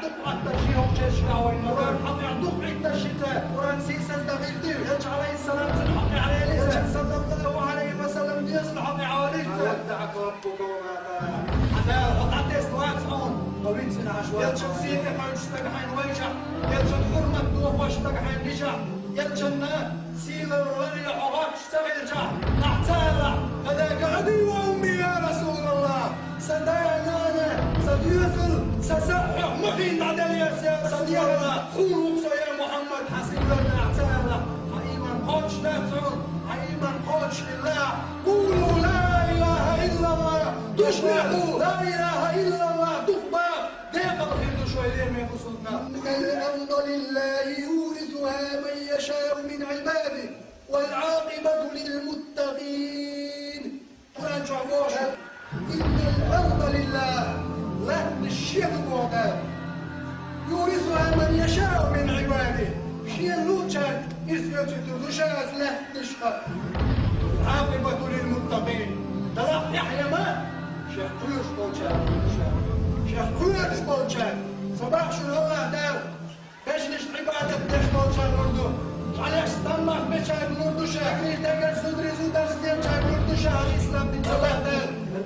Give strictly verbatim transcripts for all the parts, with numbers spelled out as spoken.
Дукха Ӏаттар шен хӀокху чешка вайн ма-дарра, хьан тӀехь дукха Ӏитташ ши ца, Къуръан сийсаздан хир дийр, Элча, Ӏалайхиссалам, цуьнан хьокъехь Ӏелийца, Элча, саллаллаху Ӏалайхи ва саллам, дезачун хьокъехь Ӏалийца. Ма waddaӀака раббука ва ма къала. Хьан Дала хьо дӀатесна вац хьуна, хьо вицина Ӏаш вац. Элчан сий тӀе кхоьллинчу стага хьайна вайшахь, Элчан хурмат дохош стага хьайна дишахь, Элчанна сийлалла вале хьо гӀоттуш ца хилчахь, ахь ца аьллахь: «Фидака аби ва умми, я Расулаллах! Сан да а, нана а, сан доьзал а, сан са а хьох ма хилла дӀаделла ас, я Расулаллах! Хьуна ву-кх со, я Мухьаммад, хьан сийлалла», ахь ца аьллахь, хьан ийман кхочуш дац хьуна, хьан ийман кхочушхилла. Къулу ла илаха иллаллах, туфлихьу, ла илаха иллаллах дукха баха, декъала хир ду шо, лераме бусулба нах. Иннал арда лиллахи юрисуха ман яшау мин Ӏибадихи. Вал Ӏакъибату лил муттакъин. Къуръан чохь боху: «Иннал арда лиллах», латтанаш шен ду боху Дала. «Юрисуха ман яшау мин Ӏибадихи». Шена луучарна ирс оьцуьйтур ду ша оцу лаьттанашкахь. «Вал Ӏакъибату лил муттакъин». Далла тӀехь яма шех кхоьруш болчарна лур ду ша. Шех кхоьруш болчарна. Ца боху шуна АллахӀ Дала? Вешнаш Ӏибадат деш болчарна лур ду. ЖӀалеш стаммах бечарна лур ду ша. Дагар зударий зударшна дечарна лур ду ша. Ислам дин ца бахьана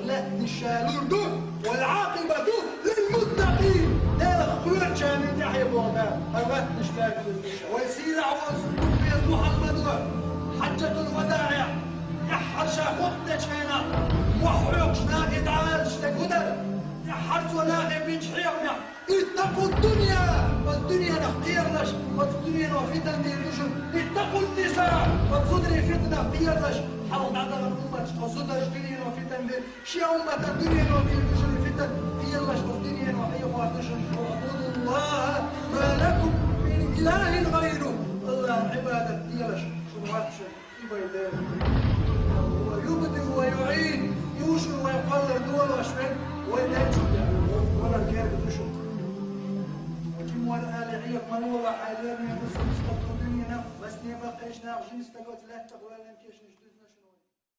лаьттанаш ша лур ду. Вал Ӏакъибату лил муттакъин. Делах кхоьручарна тӀаьхье боху Дала. Хьан лаьттанаш ша лур ду ша. Вай сийлахь волу Султан Мухьаммад вара Хьаджатул ВадаӀехь, тӀаьххьара ша хутба дечу хенахь, мохь хьоькхуш нахе дӀа аьлла стаг хӀун дара? ТӀаьххьара цо нахе бинчу хьехамехь: «Иттакъу ддунья!» Оцу дуьненах кхералаш, оцу дуьнено фитна дийр ду шуна. «Иттакъу нниса!» Оцу зударийн фитнах кхералаш. Хьалха дӀадахана умматаш, тхо зударша дуьнено фитна дира. Шен умматах дуьнено дийр ду шуна фитна, кхералаш, оцу дуьнено хьехор ду шуна. «ВаӀбудуллаха ма лакум мин илахин гӀайру». АллахӀан Ӏибадат делаш, шуна вац шуна. Ва юбдиу ва юӀид, и ву шуна вай кхоллар долош верг, вай дерг чу валар герга ду шуна. Ва ким вала али хьеха ма лола хьайн лераме бусулба стаг кху дуьненах, васне баккхийчу нах жима стаг оцу лаьттах валлалц кешнаш ду.